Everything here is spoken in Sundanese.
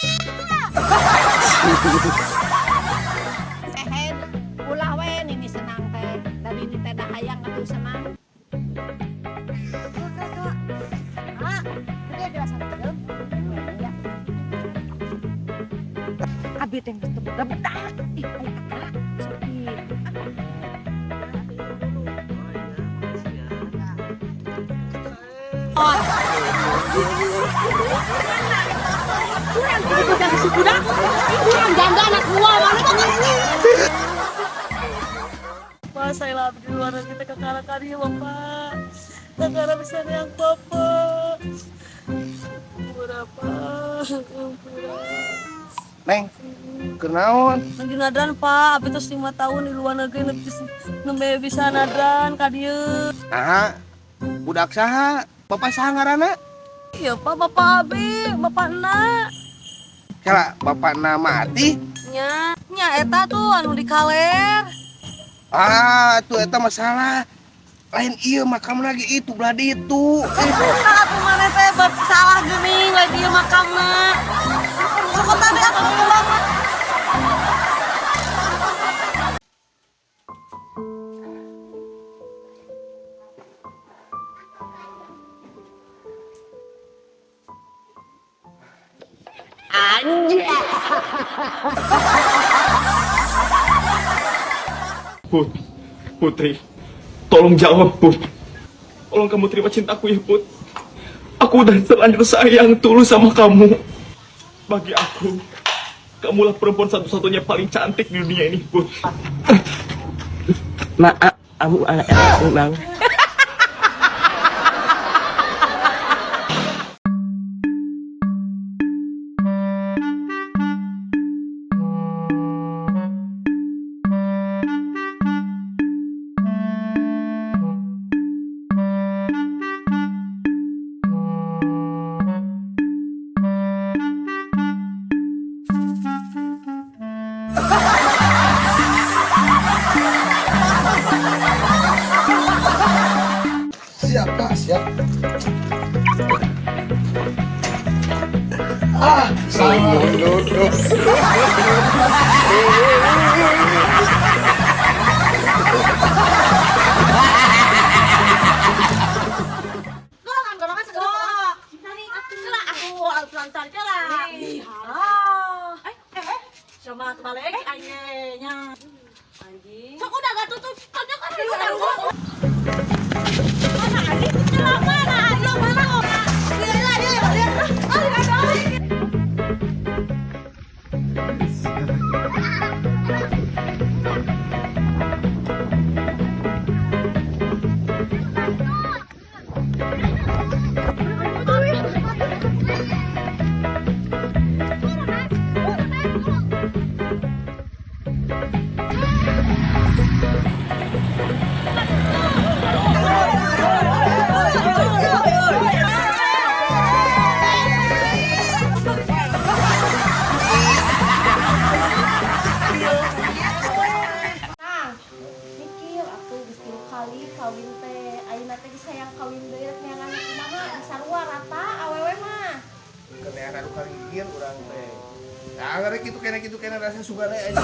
Eh, ulah we nini senang teh. Da nini teh da hayang atuh senang. Ah, udah jelas satu. Abi teh geus teu boga bedak. Ih, ai akak. Sakit. Kurang janda anak gua mana kok. Pak, saya lah di luar negeri teh kakara kari Bapak. Kakara bisa yang Bapak. Berapa? Neng, kenaon? Lagi nadran Pak, abi terus 5 tahun di luar negeri nembe bisa nadran ka dieu. Nah, budak saha? Bapak saha ngaranna? Iya Pak, Bapak abi, Bapak na. Kala bapak na mati? Nya, nya eta tuh anu di kaler. Ah, tuh eta masalah. Lain iya makam lagi itu belah ditu. Nah, atuh maneh teh bab salah geuning lain ieu makamna. Sok tadi atuh kembang. Put, Putri, tolong jawab, Put. Tolong kamu terima cintaku ya, Put. Aku udah terlanjur sayang tulus sama kamu. Bagi aku, kamulah perempuan satu-satunya paling cantik di dunia ini, Put. Maaf, aku anak bang. Siap, Pak, siap. Ah, salah duduk. Sama balik nya. Anjing. Sok udah gak tutup. Kan udah. Mana anjing? Mana? Lo mana? Lihat, lihat, lihat. Ah, lihat. Mikir atuh geus 3 kali kawin teh. Ayeuna teh geus hayang kawin deui rek neangan kumaha sarua rata awewe mah. Keneangan anu kaligir urang teh. Nah, ngarek kitu kene rasa sugana aja.